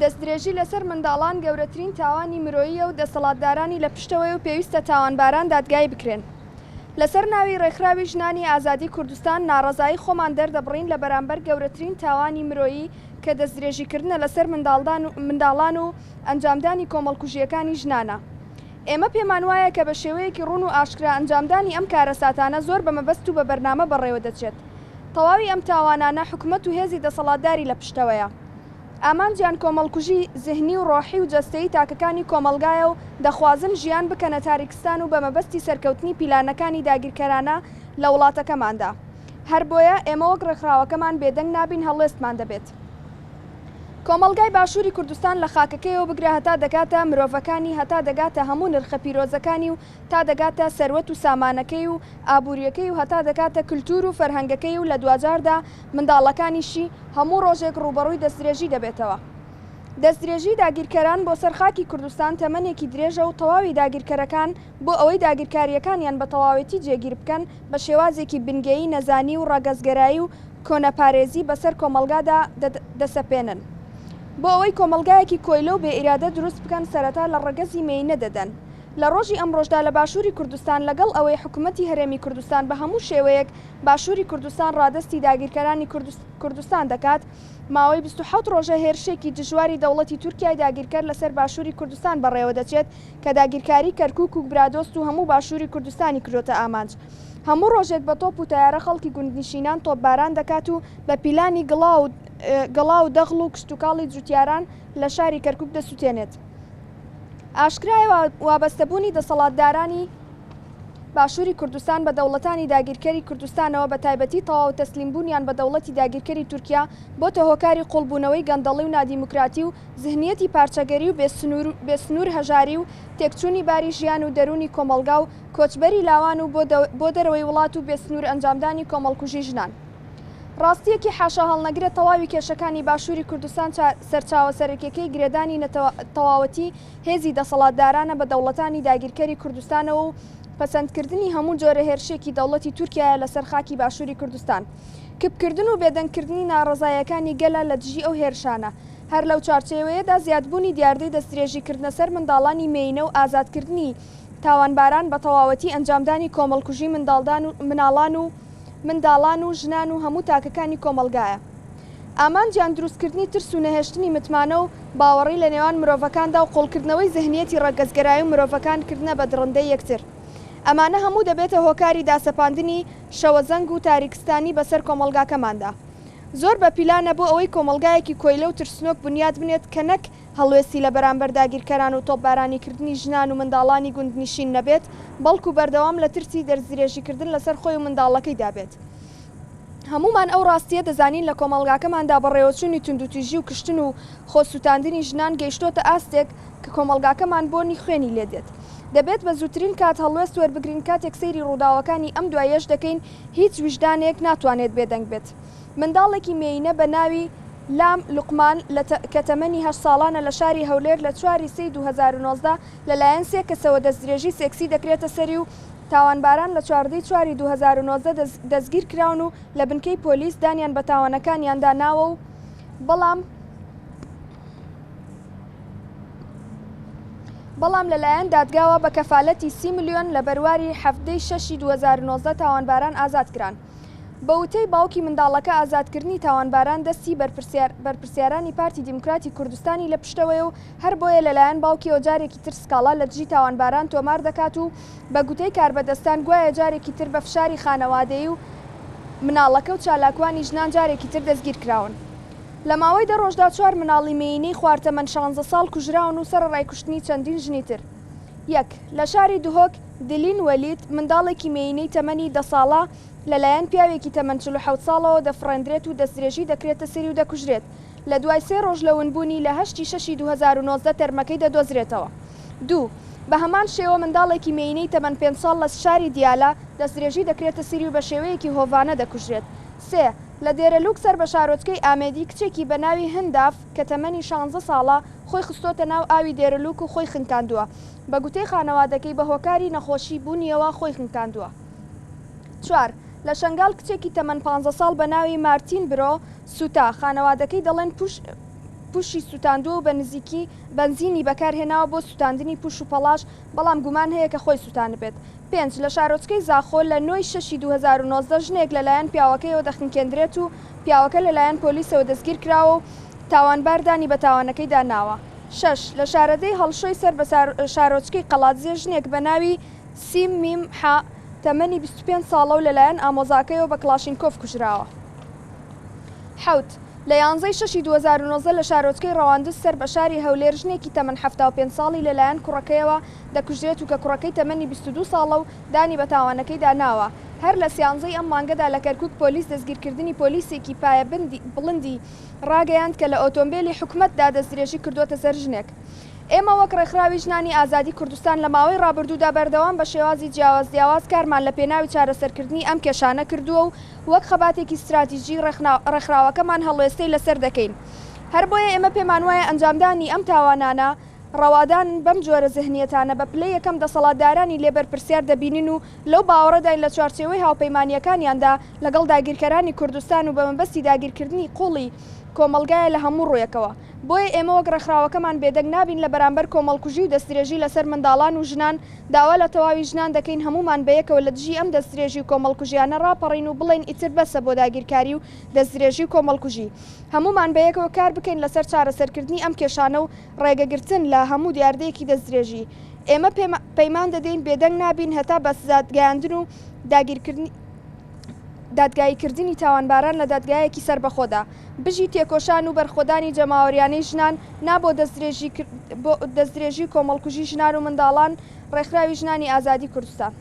دەستدرێژی لەسەر منداڵان گەورەترین تاوانی مرۆییە و دەسەڵاتدارانی لە پشتەوەیە و پێویستە تاوانباران دادگایی بکرێن. لەسەر ناوی ڕێکخراوی ژنانی ئازادی کوردستان ناڕەزایی خۆمان دەردەبڕین لە بەرامبەر گەورەترین تاوانی مرۆیی کە دەستدرێژیکردنە لەسەر منداڵان و ئەنجامدانی کۆمەڵکوژییەکانی ژنانە. ئێمە پێمانوایە کە بە شێوەیەکی ڕوون و ئاشکرا ئەنجامدانی ئەم کارەساتانە زۆر بە مەبەست و بە بەرنامە بەڕێوەدەچێت. تەواوی ئەم تاوانانە حکومەت و هێزی دەسەڵاتداری لە پشتەوەیە. ئامانجیان کۆمەڵکوژی زهنی و ڕۆحی و جەستەیی تاکەکانی کۆمەڵگایە و دەخوازن ژیان بکەنە تاریکستان و بە مەبەستی سەرکەوتنی پیلانەکانی داگیرکەرانە لە وڵاتەکەماندا. هەربۆیە ئێمە وەک ڕێکخراوەکەمان بێدەنگ نابین هەڵوێستمان دەبێت. کۆمەڵگای باشووری کوردستان لە خاکەکەیەوە بگرە هەتا دەگاتە مرۆڤەکانی هەتا دەگاتە هەموو نرخە پیرۆزەکانی و تا دەگاتە سەروەت و سامانەکەی و ئابووریەکەی و هەتا دەگاتە کلتوور و فەرهەنگەکەی و لە دواجاردا منداڵەکانیشی هەموو ڕۆژێک ڕووبەڕووی دەستدرێژی دەبێتەوە. دەستدرێژی داگیرکەران بۆ سەر خاکی کوردستان تەمەنێکی درێژە و تەواوی داگیرکەرەکان بۆ ئەوەی داگیرکارییەکانیان بە تەواوێتی جێگیر بکەن بە شێوازێکی بنگەیی نەزانی و ڕەگەزگەرایی و کۆنەپارێزی بەسەر کۆمەڵگادا دەسەپێنن. بۆ ئەوەی کۆمەڵگایەکی کۆیلە و بێ ئیرادە دروست بکەن سەرەتا لە ڕەگەزی مێینە دەدەن. لە ڕۆژی ئەمڕۆشدا لە باشووری کوردستان لەگەڵ ئەوەی حکومەتی هەرێمی کوردستان بە هەموو شێوەیەک باشووری کوردستان ڕادەستی داگیرکەرانی کوردستان دەکات، ماوەی 27 ڕۆژە هێرشێکی دژواری دەوڵەتی تورکیای داگیرکەر لەسەر باشووری کوردستان بەڕێوەدەچێت کە داگیرکاری کەرکوک و برادۆست و هەموو باشووری کوردستانی کردۆتە ئامانج. هەموو ڕۆژێک بە تۆپ و تەیارە خەڵکی گوندنشینان تۆپباران دەکات و بە پیلانی گڵا و دەغڵ و کشتوکاڵی جوتیاران لە شاری کەرکوک دەسوتێنێت. ئاشکرایە وابەستەبوونی دەسەڵاتدارانی باشووری کوردستان بە دەوڵەتانی داگیرکەری کوردستانەوە بە تایبەتی تەواو تەسلیمبوونیان بە دەوڵەتی داگیرکەری تورکیا بۆتە هۆکاری قوڵبوونەوەی گەندەڵی و نادیموکراتی و زهنیەتی پارچەگەری و بێسنوور هەژاری و تێکچوونی باری ژیان و دەروونی کۆمەڵگا و کۆچبەری لاوان و بۆ دەرەوەی وڵات و بێسنوور ئەنجامدانی کۆمەڵکوژی ژنان. ڕاستییەکی حاشاهەڵنەگرە تەواوی کێشەکانی باشووری کوردستان سەرچاوە سەرەکیەکەی گرێدانی تەواوەتی هێزی دەسەڵاتدارانە بە دەوڵەتانی داگیرکەری کوردستانەوە و پەسەندکردنی هەموو جۆرە هێرشێکی دەوڵەتی تورکیایە لەسەر خاکی باشووری کوردستان. کپکردن و بێدەنگکردنی ناڕەزاییەکانی گەلە لە دژی ئەو هێرشانە. هەر لەو چوارچێوەیەدا زیادبوونی دیاردەی دەستدرێژیکردنە سەر منداڵانی مێینە و ئازادکردنی تاوانباران بە تەواوەتی ئەنجامدانی کۆمەڵکوژی منداڵان و منداڵان و ژنان و هەموو تاکەکانی کۆمەڵگایە. ئامانجیان دروستکردنی ترس و نەهێشتنی متمانە و باوەڕی لە نێوان مرۆڤەکاندا و قوڵکردنەوەی زهنیەتی ڕەگەزگەرایی و مرۆڤەکان کردنە بە دڕندەی یەکتر. ئەمانە هەموو دەبێتە هۆکاری داسەپاندنی شەوەزەنگ و تاریکستانی بەسەر کۆمەڵگاکەماندا. زۆر بە پیلانە بۆ ئەوەی کۆمەڵگایەکی کۆیلە و ترسنۆک بنیات بنێت کە نەک هەڵوێستی لە بەرامبەر داگیرکەران و تۆپبارانیکردنی ژنان و منداڵانی گوندنشین نەبێت، بەڵکو بەردەوام لە ترسی دەستدرێژیکردن لەسەر خۆی و منداڵەکەیدا بێت. هەموومان ئەو ڕاستییە دەزانین لە کۆمەڵگاکەماندا بەڕێوەچوونی توندوتیژی و کوشتن و خۆسووتاندنی ژنان گەیشتۆتە ئاستێک کە کۆمەڵگاکەمان بۆنی خوێنی لێدێت. دەبێت بە زووترین کات هەڵوێست وەربگرین کاتێک سەیری ڕووداوەکانی ئەم دواییەش دەکەین هیچ ویژدانێک ناتوانێت بێدەنگ بێت. منداڵێکی مێینە بە ناوی، لام لوقمان، لە کە تەمەنی هەشت ساڵانە لە شاری هەولێر لە چوار ی سێی 2019 لەلایەن سێ کەسەوە دەستدرێژی سێکسی دەکرێتە سەری و تاوانباران لە 14 ی چواری 2019 دەستگیر کراون و لە بنکەی پۆلیس دانیان بە تاوانەکانیاندا ناوە و بەڵام بەڵام لەلایەن دادگاوە بە کەفالەتی سی ملیۆن لە بەرواری 17 ی شەشی 2019 تاوانباران ئازاد کران. بە وتەی باوکی منداڵەکە ئازادکردنی تاوانباران دەستی بەرپرسیارانی پارتی دیموکراتی کوردستانی لە پشتەوەیە و هەربۆیە لەلایەن باوکیەوە جارێکی تر سکاڵا لە دژی تاوانباران تۆمار دەکات و بە گوتەی کاربەدەستان گوایە جارێکی تر بە فشاری خانەوادەیی و مناڵەکە و چالاکوانی ژنان جارێکی تر دەستگیرکراون. لە ماوەی دە ڕۆژدا چوار مناڵی مێینەی خوار تەمەن شانزە ساڵ کوژراون و سەرەڕای کوشتنی چەندین ژنی تر. یەک، لە شاری دهۆک، دلین وەلید، منداڵێکی مێینەی تەمەنی دە ساڵە، لەلایەن پیاوێکی تەمەن 47 ساڵەوە دەفڕێندرێت و دەستدرێژی دەکرێتە سەری و دەکوژرێت، لە دوای سێ ڕۆژ لە ونبوونی لە هەشت ی شەشی 2019 تەرمەکەی دەدۆزرێتەوە. دوو، بە هەمان شێوە منداڵێکی مێینەی تەمەن پێنج ساڵ لە شاری دیالە، دەستدرێژی دەکرێتە سەری و بە شێوەیەکی هۆڤانە دەکوژرێت. سێ، لە دێرەلوک سەر بە شارۆچکەی ئامێدی کچێکی بە ناوی هنداف کە تەمەنی شانزە ساڵە خۆی خستۆتە ناو ئاوی دێرەلوک و خۆی خنکاندووە، بە گوتەی خانەوادەکەی بە هۆکاری نەخۆشی بوونیەوە خۆی خنکاندووە. چوار، لە شەنگال کچێکی تەمەن پانزە ساڵ بە ناوی مارتین برۆ سووتا، خانەوادەکەی دەڵێن پوش. پووشی سووتاندووە و بە نزیکی بەنزینی بەکارهێناوە بۆ سووتاندنی پووش و پەڵاش، بەڵام گومان هەیە کە خۆی سووتاندبێت. پێنج، لە شارۆچکەی زاخۆ لە نۆ ی شەشی 2019 ژنێک لەلایەن پیاوەکەیەوە دەخنکێندرێت و پیاوەکە لەلایەن پۆلیسەوە دەستگیرکراوە و تاوانبار دانی بە تاوانەکەیدا ناوە. شەش، لە شارەدێی هەڵشۆی سەر بە شارۆچکەی قەڵادزێ ژنێک بە ناوی، سیم میم حە، تەمەنی 25 ساڵە و لەلایەن ئامۆزاکەیەوە بە کڵاشینکۆف کوژراوە. حەوت، لە یانزەی شەشی 2019 لە شارۆچکەی ڕەواندز سەر بە شاری هەولێر ژنێکی تەمەن 75 ساڵی لەلایەن کوڕەکەیەوە دەکوژرێت و کە کوڕەکەی تەمەنی 22 ساڵە و دانی بە تاوانەکەیدا ناوە. هەر لە سیانزەی ئەم مانگەدا لە کەرکوک پۆلیس دەستگیرکردنی پۆلیسێکی پایە بڵندی ڕاگەیاند کە لە ئۆتۆمبێلی حکومەتدا دەستدرێژی کردووەتە سەر ژنێک. ئێمە وەک ڕێکخراوی ژنانی ئازادی کوردستان لە ماوەی ڕابردوودا بەردەوام بە شێوازی جیاواز جیاواز کارمان لە پێناوی چارەسەرکردنی ئەم کێشانە کردووە و وەک خەباتێکی ستراتیژی ڕێکخراوەکەمان هەڵوێستەی لەسەر دەکەین. هەر بۆیە ئێمە پێمانوایە ئەنجامدانی ئەم تاوانانە ڕەوادانن بەم جۆرە زهنیەتانە بە پلەی یەکەم دەسەڵاتدارانی لێ بەرپرسیار دەبینین و لەو باوەڕەداین لە چوارچێوەی هاوپەیمانییەکانیاندا لەگەڵ داگیرکەرانی کوردستان و بە مەبەستی داگیرکردنی قوڵی کۆمەڵگایە لە هەموو ڕوویەکەوە. بۆیە ئێمە وەک ڕێکخراوەکەمان بێدەنگ نابین لە بەرامبەر کۆمەڵکوژی و دەستدرێژی لەسەر منداڵان و ژنان، داوا لە تەواوی ژنان دەکەین هەموومان بەیەکەوە لە دژی ئەم دەستدرێژی و کۆمەڵکوژیانە ڕاپەڕین و بڵێین ئیتر بەسە بۆ داگیرکاری و دەستدرێژی و کۆمەڵکوژی. هەموومان بەیەکەوە کار بکەین لەسەر چارەسەرکردنی ئەم کێشانە و ڕێگەگرتن لە هەموو دیاردەیەکی دەستدرێژی. ئێمە پەیمان دەدەین بێدەنگ نابین هەتا بە سزاگەیاندن و داگیرکردنی دادگاییکردنی تاوانباران لە دادگایەکی سەربەخۆدا. بژی تێکۆشان و بەرخۆدانی جەماوەریانەی ژنان، نا بۆ دەستدرێژی و کۆمەڵکوژی ژنان و منداڵان، ڕێکخراوی ژنانی ئازادی کوردستان.